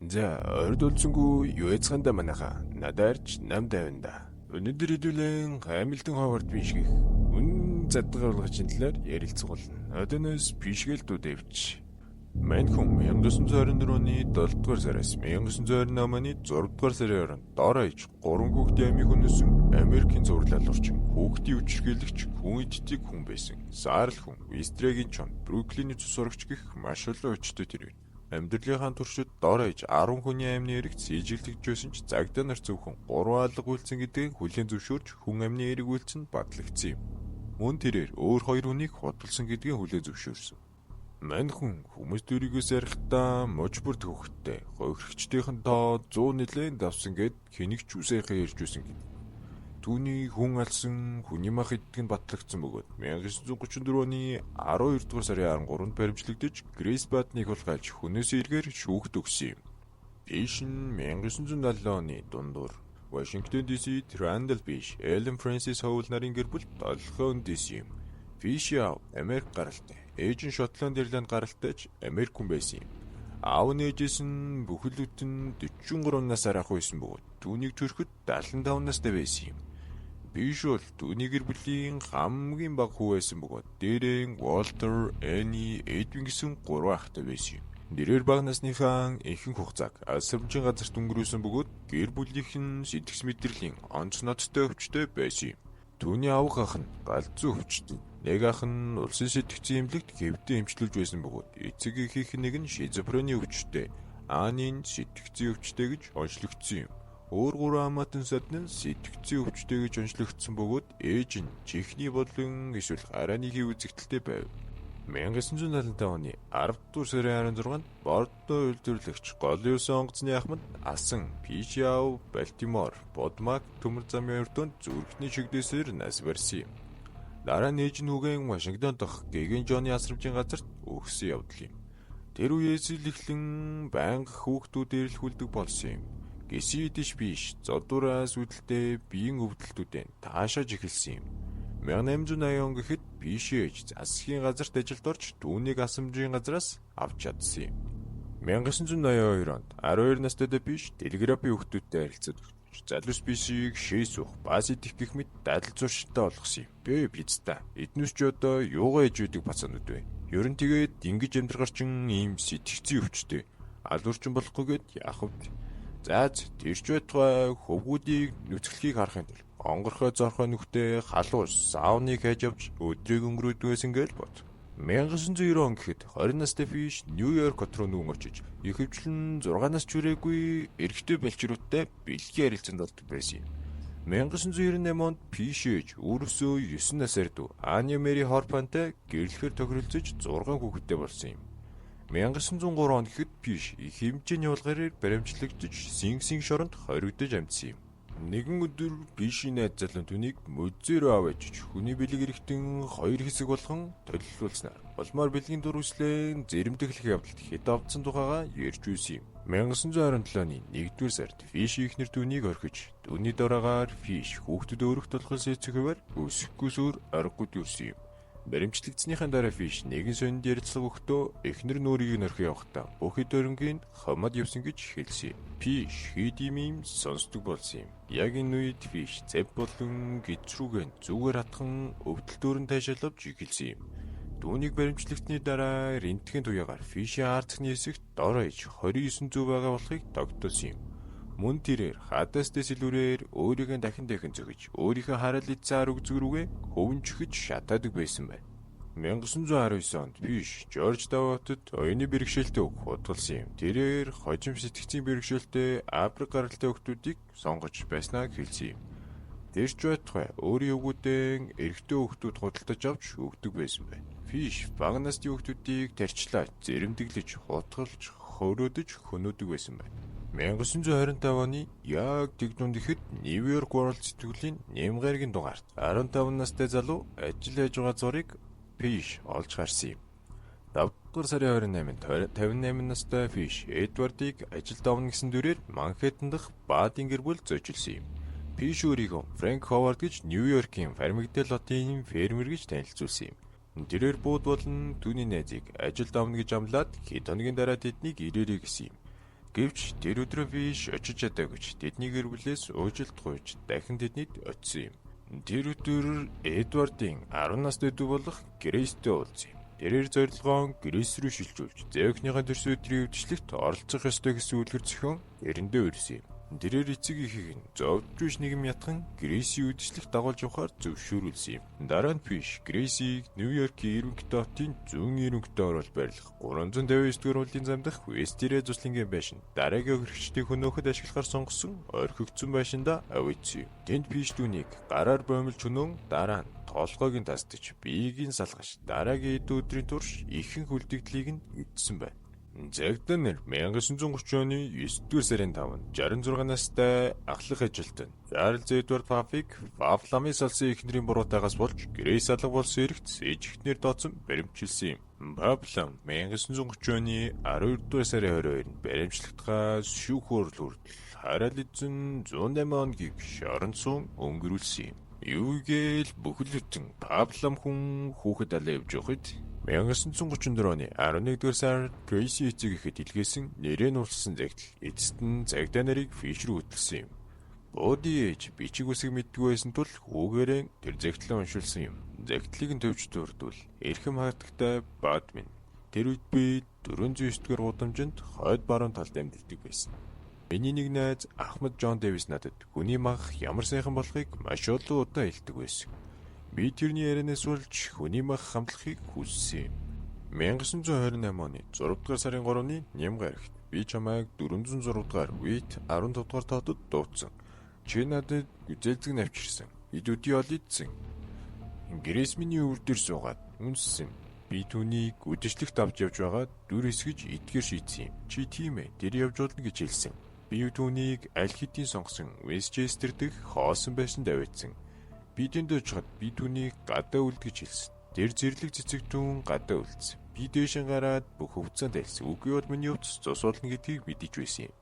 За, ойрд үлзэнгүү юу яцгаанда манайха. Надаарч нам тавина. Өнөөдөр хэдүүлэн Хамилтон Ховард биш гэх үнэн задгаа болгочийн талаар ярилцах болно. Одоноос бишгээл дүүдэвч. Мань хүн 1924 оны 7 дугаар сараас 1928 оны 6 дугаар сарын хооронд дор хаяж 3 хүүхдийн амийг хүннэсэн Америкийн цуврал алуурчин, хүүхдийн хүчирхийлэгч, хүн иддэг хүн байсан. Саарл хүн, Вистрегийн чон, Бруклиний цус сурагч гэх маш олон хүчтэй тэрэг. Амьдралынхаа туршид дор хаяж 10 хүний амны эрэгт сижилдэгж байсан ч цагдаа нар зөвхөн 3 алга үйлцэн гэдгийг хүлээн зөвшөөрч хүн амны эрэг үйлц нь батлагдсан юм. Мөн тэрээр өөр хоёр хүнийг худалсан гэдгийг хүлээн зөвшөөрсөн. Мань хүн хүмүүс дөрийгөөс ярихдаа муж бүр төвхтэй, хохирогчдын тоо 100 нэлээд давсан гэд хэнийг ч үсээхээ ярьж байсан гэдэг. Түүний хүн алсан, хүний мах иддэг нь батлагдсан бөгөөд 1934 оны 12 дугаар сарын 13-нд баримтлагдаж Грейс Бадныг хулгайлж хүнээс эргээр шүүхт өгсөн юм. Биш нь 1970 оны дундуур Вашингтон DC-д Рандall Биш, Эллен Фрэнсис Хоул нарын гэр бүл долгион дэсэн юм. Фиши аав Америк гаралтай, ээж нь Шотланд Ирланд гаралтай ч Америк хүн байсан юм. Аав нь ээжээс нь бүхэл бүтэн 43 насаар ах байсан бөгөөд түүнийг төрөхөд 75 настай байсан юм. Биш бол түүний гэр бүлийн хамгийн бага хүү байсан бөгөөд дээрэн Уолтер, Эни, Эдвин гэсэн гурван ахтай байсан юм. Нэрээр бага насныхаа ихэнх хугацааг алсрамжийн газарт өнгөрөөсөн бөгөөд гэр бүлийнх нь сэтгэц мэдрэлийн онц ноцтой өвчтэй байсан юм. Түүний авах ах нь галзуу өвчтэй. Нэг ах нь улсын сэтгцийн эмнэлэгт хэвдэн эмчилүүлж байсан бөгөөд эцэг эхийнх нэг нь шизофрени өвчтэй, Ааны нь сэтгцийн өвчтэй гэж онцлогдсон юм. Өөр гурван хамаатан сад нь сэтгцийн өвчтэй гэж онцлогдсон бөгөөд ээж нь чихний болон эсвэл гарааны хэв үзэгдэлтэй байв. 1975 оны 10 дугаар сарын 16-нд Бордо үйлдвэрлэгч голын усан онгоцны ахмад асан Пишиав Балтимор Бодмак төмөр замын өртөөнд зүрхний шигдээсээр нас барьсан юм. Дараа нь ээж нь хүүгэн Вашингтон дахь Гэгэн Жоны асрамжийн газарт өгсөн явдал юм. Тэр үеэс л эхлэн байнга хүүхдүүд эрэлхүүлдэг болсон юм. Гисэн идэж биш, зодуураас үүдэлтэй биеийн өвдөлтүүдээ таашааж эхэлсэн юм. 1880 он гэхэд биш ээж засгийн газарт ажилд орж түүнийг асамжийн газраас авч чадсан юм. 1982 онд 12 настай биш телеграфийн хүүхдүүдтэй харилцаад өгч залуус бишийг шээ суух, бас идэх гэх мэт дадал зуршилтай болгосон юм. Бэ пицта. Эднүс ч одоо юугаа ээж үйдэг бацаанууд вэ? Ер нь тэгээд ингэж амьдрахаар чин ийм сэтгцийн өвчтэй. Алуурчин болохгүйгээд яах вэ? За тэр ч байтугай хөвгүүдийг нүцгэлхийг харахын тулд онгорхой зорхой нүхтэй халуун сауныг хайж авч өдрийг өнгөрөөдөг байсан гээл бод. 1990 он гэхэд 20 настай Фиш Нью-Йорк хот руу нүүн очиж ихэвчлэн 6 нас хүрээгүй эрэгтэй балчруудтай бэлгийн харилцаанд ордог байсан юм. 1998 онд Фиш ээж өөрөөсөө 9 нас ард Ани Мэри Хорпантай гэрлэхээр тохиролцож 6 хүүхэдтэй болсон юм. 1903 он гэхэд Фиш их хэмжээний хулгайраар баримтлагдаж Синг Синг шоронд хоригдож амжсан юм. Нэгэн өдөр Фишийн найз залуу түүнийг музей рүү аваад очиж хүний бэлэг эрэхтэн хоёр хэсэг болгон толилуулснаар улмаар бэлгийн дур үслэн зэрэмдэглэх явдалд хэд автсан тухайгаа ярьж үйсэн юм. 1927 оны 1-р сард Фиш эхнэр түүнийг орхиж түүний дараагаар Фиш хүүхдэд өөрөх толгой сэцэх хуваар өсөхгүйсээр аргагүй дүүрсэн юм. Баримтлагдсныхаа дараа Фиш нэгэн сонинд ярилцлага өгөхдөө эхнэр нүүрийг нь орхин явахдаа бүх хэд өрнгийн хамаад явсан гэж хэлсэн. Фиш хэд юм юм сонсдог болсон юм. Яг энэ үед Фиш зэв болон гидс рүүгээ зүгээр хатхан өвдөлтөөр нь таашаалавч эхэлсэн юм. Түүнийг баримтлагдсны дараа рентген туяагаар Фишийн арцны хэсэгт дор хаяж 29 зүү байгаа болохыг тогтоосон юм. Мөн тэрээр хадаас дэлгүүрээр өөрийгөө дахин дахин зөгж, өөрийнхөө хараал идсэн ар үгзэг рүүгээ хөвөнчөж шатаадаг байсан байна. 1919 онд Фиш Жорж Даватад оюуны бэрхшээлтэй үг худалсан юм. Тэрээр хожим сэтгцийн бэрхшээлтэй Африк гаралтай хүүхдүүдийг сонгож байснаа хэлсэн юм. Тэр ч байтугай өөрийн өвгүүдэн эрэгтэй хүүхдүүд худалдаж авч өгдөг байсан байна. Фиш бага насны хүүхдүүдийг тарчлаа, зэрэмдэглэж, хутгалж, хөрөөдөж хөнөөдөг байсан байна. 1925 оны яг тэг дунд ихэд Нью-Йорк World сэтгүүлийн Нямгаргийн дугаарт 15 настай залуу ажил хийж байгаа зургийг Фиш олж гарсан юм. 5 дугаар сарын 28-нд 58 настай Фиш Эдвардыг ажилд авна гэсэн дүрээр Манхэттен дахь Бадын гэр бүл зочилсан юм. Фиш өөрийгөө Фрэнк Ховард гэж Нью-Йоркийн Фармигдэл хотын фермер гэж танилцуулсан юм. Тэрээр бууд болон түүний найзыг ажилд авна гэж амлаад хэд хоногийн дараа тэднийг ирээрэй гэсэн юм. Гэвч тэр өдрөө Фиш очиж чадаагүй ч тэдний гэр бүлээс уужилт гуйж дахин тэднийд очсон юм. Тэр өдөр Эдвардын 10 настай дүү болох Грейстэй уулзсан юм. Тэрээр зорилгоо Грейс рүү шилжүүлж зэөхнийхээ төрсөн өдрийн үдшилтэд оролцох ёстой гэсэн үлгэр зохион эрэндээ өрсөн юм. Тэрээр эцэг эхийг нь зовдож биш нэгэн ятхан Грейсийн үдшилтэд дагуулж явахаар зөвшөөрүүлсэн юм. Дараа нь Фиш Грейсийг Нью-Йоркийн Ирвинг хотын зүүн Ирвингтэй орол байрлах 359 дугаар уулын зам дахь Вестерэ туслангийн байшин дараагийн хөрөгчдийг хөнөөхөд ашиглахаар сонгосон орхигдсон байшинда аваачсан юм. Тэнд Фиш түүнийг гараар боомлж хөнөөн дараа нь толгойг нь тасдаж биеийг нь салгаж дараагийн эд өдрийн турш ихэнх үлдэгдлийг нь идсэн байна. Цагдаа нар 1930 оны 9 дугаар сарын 5-нд 66 настай ахлах ажилтан Чарльз Эдвард Пафыг Павламын салсан эхнэрийн буруутайгаас болж Грейс алга болсон эрэгт сэжигтнэр дооцсон баримтчилсан юм. Павлам 1930 оны 12 дугаар сарын 22-нд баримтлагдахаас шүүх хурал хүртэл хараал эзэн 108 хоногийг шоронд суун өнгөрүүлсэн юм. Юугээл бүхэл бүтэн Павлам хүн хүүхэд алаа явж байхад 1934 оны 11 дугаар сард Грейси эцэг эхэд илгээсэн нэрээ нуулсан загтал эцэст нь цагдаа нарыг Фиш рүү хөтөлсөн юм. Боди ээж бичиг үсэг мэддэггүй байсан тул хүүгээрээ тэр загтлаа уншуулсан юм. Загтлыг нь төвч дурдвал эрхэм хатагтай Бадмин. Тэр үед би 409 дугаар гудамжинд хойд баруун талд амьдардаг байсан. Миний нэг найз Ахмад Джон Дэвис надад хүний мах ямар сайхан болохыг маш олон удаа хэлдэг байсан. Би тэрний ярианаас болж хүний мах хамтлахыг хүссэн юм. 1928 оны 6 дугаар сарын 3-ны Нямга эрэгт би чамайг 406 дугаар Вит 15 дугаар тоодод дуудсан. Чи надад гүзээлзгэн авчирсан. Эд өдий ол идсэн. Грейс миний өвөр дээр суугаад үнссэн. Би түүнийг үдшилтэд авч явж байгаа дүр хэсгэж итгэр шийдсэн юм. Чи тийм ээ, тэр явж болно гэж хэлсэн. Би түүнийг аль хэдийн сонгосон Вестчестер дэх хоосон байшинд аваадсан. Би тэнд очиход би түүнийг гадаа үлд гэж хэлсэн. Тэр зэрлэг цэцэг түүн гадаа үлдсэн. Би дээшин гараад бүх хувцсаа тайлсан. Үгүй бол миний хувцас цус болно гэдгийг мэдэж байсан юм.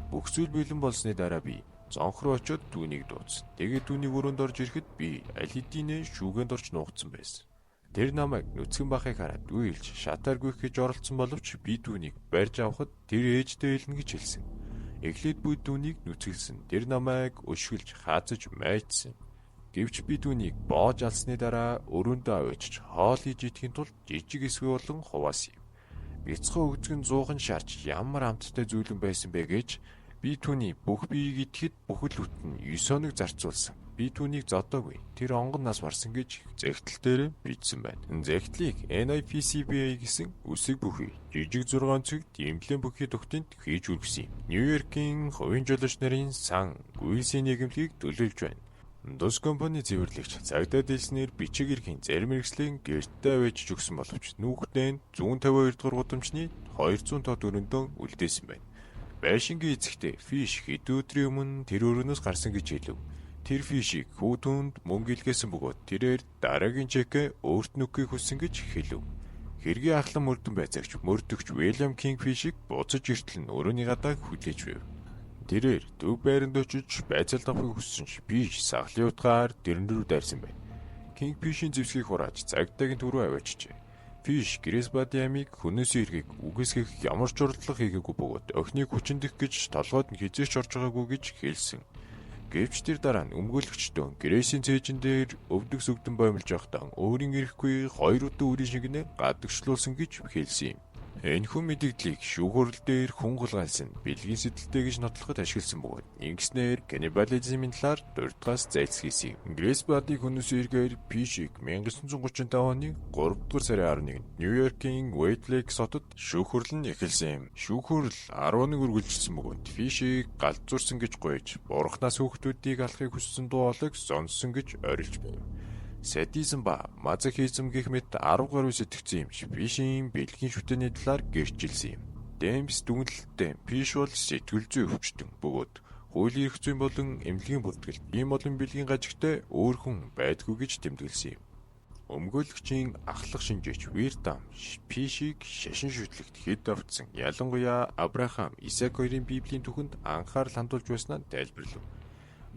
Бүх зүйл бэлэн болсны дараа би зонх руу очиод түүнийг дуудсан. Тэгээд түүнийг өрөөнд орж ирэхэд би аль хэдийнэ шүүгээнд орж нуугдсан байсан. Тэр намайг нүцгэн бахыг хараад үйлж шатааргүй гэж оролцсон боловч би түүнийг барьж авахад тэр ээжтэй хэлнэ гэж хэлсэн. Эхлээд би түүнийг нүцгэлсэн. Тэр намайг өшгөлж хаазаж майдсан. Гэвч би түүнийг боож алсны дараа өрөөндөө авчиж хоол хийж идэхин тулд жижиг эсвэ болон хуваасан юм. Бяцхан өгзгөн зуухан шарч ямар амттай зүйлэн байсан бэ гэж би түүний бүх биеийг идэхэд бүхэл бүтэн 9 хоног зарцуулсан. Би түүнийг зодоогүй. Тэр онгон нас барсан гэж зэгтэл дээр бичсэн байна. Зэгтлийг NIPCBA гэсэн үсэг бүхий жижиг 6 цэг дэмлэн бүхий дугтынд хийж үргэсэн юм. Нью-Йоркийн хувийн жолооч нарын сан Гуилсийн нийгэмлэгийг төлөөлж байна. Тус компани цэвэрлэгч цагдаа дэлснээр бичиг эрхийн зарим хэрэгслийн гэртээ авчиж өгсөн боловч нүүхтэн 152 дугаар гудамжны 200 тод өрөөндөө үлдээсэн байна. Байшингийн эцэгтэй Фиш хэдэн өдрийн өмнө тэр өрөөнөөс гарсан гэж хэлв. Тэр Фишийг хүү түүнд мөнгө илгээсэн бөгөөд тэрээр дараагийн чекээ өөрт нь өгөхийг хүссэн гэж хэлв. Хэргийн ахлан мөрдөн байцаагч мөрдөгч Уильям Кинг Фишийг буцаж иртэл нь өрөөний гадаа хүлээж байв. Тэрээр төв байранд очиж байцаалт авахыг хүссэн ч Фиш сахлын утгаар дэрэн рүү дайрсан байна. Кинг Фишийн зэвсгийг хурааж цагдаагийн төв рүү аваачжээ. Фиш Грейс Бадын амийг хүнээсээ эргийг үгүйсгэх ямар ч оролдлого хийгээгүй бөгөөд охиныг хүчиндэх гэж толгойд нь хэзээ ч орж байгаагүй гэж хэлсэн. Гэвч тэр дараа нь өмгөөлөгчдөө Грейсийн цээжин дээр өвдөг сүгдэн боомлж явахдаа өөрийн эрэхгүй хоёр удаа үрийн шингэнэ гадагшлуулсан гэж хэлсэн юм. Энэхүү мэдэгдлийг шүүх хурал дээр хүн хулгайлсан бэлгийн сэтэлтэй гэж нотлоход ашигласан бөгөөд ингэснээр каннибализмын талаар дурдгаас зайлсхийсэн юм. Грейс Бадыг хүнээс эргээр Фишийг 1935 оны 3 дугаар сарын 11-нд Нью-Йоркийн Уэйт Лейк хотод шүүх хурал нь эхэлсэн юм. Шүүх хурал 10 хоног үргэлжилсэн бөгөөд Фишийг галзуурсан гэж гуйж бурхнаас хүүхдүүдийг алахыг хүссэн дуу хоолойг сонссон гэж орилж байв. Садизм ба мазохизм гэх мэт 10 гаруй сэтгцэн юмч Фишийн бэлгийн шүтээний талаар гэрчилсэн юм. Дэмс дүгнэлттэй Фиш бол сэтгэл зүйн өвчтөн бөгөөд хуулийн эрх зүйн болон эмнэлгийн бүртгэлд ийм олон бэлгийн гажигтай өөр хүн байдгүй гэж тэмдэглэсэн юм. Өмгөөлөгчийн ахлах шинжээч Виртам Фишийг шашин шүтлэгт хэд автсан ялангуяа Авраам, Исаак хоёрын библийн түүхэнд анхаарал хандуулж байснаа тайлбарлав.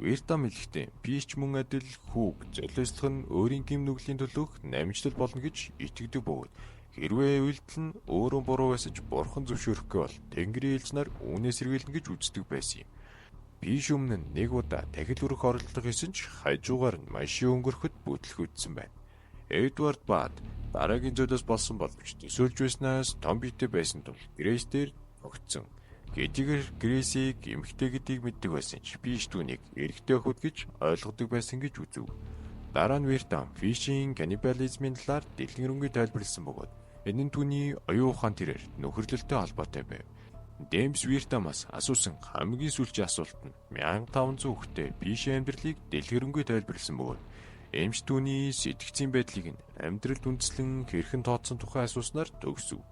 Виртам хэлэхдээ Фиш мөн адил хүүг золиослох нь өөрийн гэм нүглийн төлөөх намжлал болно гэж итгэдэг бөгөөд Хэрвээ үйлдэл нь өөрөө буруу байсан ч бурхан зөвшөөрөхгүй бол Тэнгэрийн элч нар үүнээс сэргийлнэ гэж үздэг байсан юм. Биш өмнө нь нэг удаа тахил өрөх оролдлого хийсэн ч хажуугаар нь машин өнгөрөхөд бүтлгүүдсэн байна. Эдвард Бад дараагийн зүйлээс болсон боловч төсөөлж байснаас том биетэй байсан тул Грейс дээр огцсон. Хэдийгээр Грейсийг эмэгтэй гэдгийг мэддэг байсан ч Биш түүнийг эрэгтэй охид гэж ойлгодог байсан гэж үзэв. Дараа нь Виртам Фишийн каннибализмын талаар дэлгэрэнгүй тайлбарласан бөгөөд энэ нь түүний оюун ухаан тэрээр нөхөрлөлтөй холбоотой байв. Дэмс Виртамаас асуусан хамгийн сүүлчийн асуулт нь 1500 хүүхдээ Фишийн амьдралыг дэлгэрэнгүй тайлбарласан бөгөөд эмч түүний сэтгцийн байдлыг нь амьдралд үндэслэн хэрхэн тооцсон тухай асууснаар төгсөв.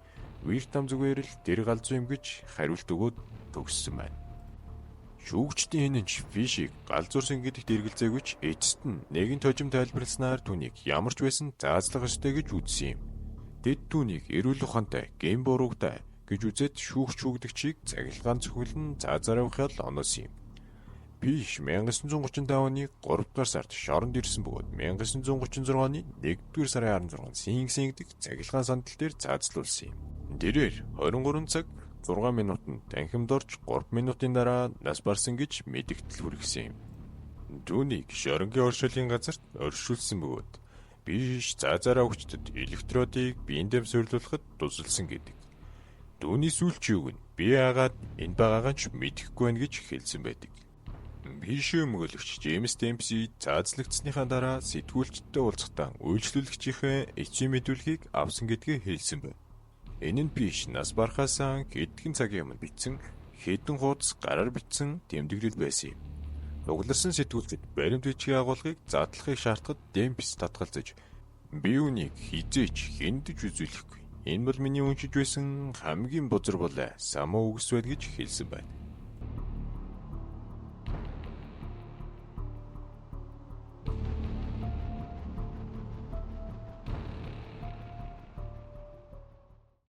Виртам зүгээр л тэр галзуу юм гэж хариулт өгөөд төгссөн байна. Шүүгчдийн хинэн ч Фишийг галзуурсан гэдэгт эргэлзээгүй ч эцэст нь нэгэн тожим тайлбарласнаар түүнийг ямар ч байсан заазлах ёстой гэж үзсэн юм. Тэд түүнийг эрүүл ухаантай, гэм буруугтай гэж үзээд шүүгч шүүгдэгчийг цахилгаан цохилон заазаар явахыг оносон юм. Биш 1935 оны 3 дугаар сард шоронд ирсэн бөгөөд 1936 оны 1-р сарын 16-нд Синг дэх цахилгаан сандал дээр заазлуулсан юм. Тэрээр 23 цаг 6 минутанд танхимд орж 3 минутын дараа нас барсан гэж мэдэгдэл хүргэсэн юм. Түүнийг шоронгийн оршуулгын газарт оршуулсан бөгөөд Биш заазаараа өгчдөд электродыг биеийн дэм суйрлуулахад тусалсан гэдэг. Түүний сүүлчийн үг нь би яагаад энд байгаагаа ч мэдэхгүй байна гэж хэлсэн байдаг. Биш өмгөөлөгч Джеймс Демпси заазлагдсныхаа дараа сэтгүүлчдтэй уулзахдаа үйлчлүүлэгчийнхээ эцсийн мэдүүлгийг авсан гэдгээ хэлсэн байна. Энэ нь Биш нас барахаасаа хэдхэн цагийн өмнө бичсэн хэдэн хуудас гараар бичсэн тэмдэглэл байсан юм. Цугларсан сэтгүүлчид баримт бичгийн агуулгыг задлахыг шаардахад Демпс татгалзаж би үүнийг хэзээ ч хэнд ч үзүүлэхгүй. Энэ бол миний уншиж байсан хамгийн бузар булай самуу үгс байд гэж хэлсэн байна.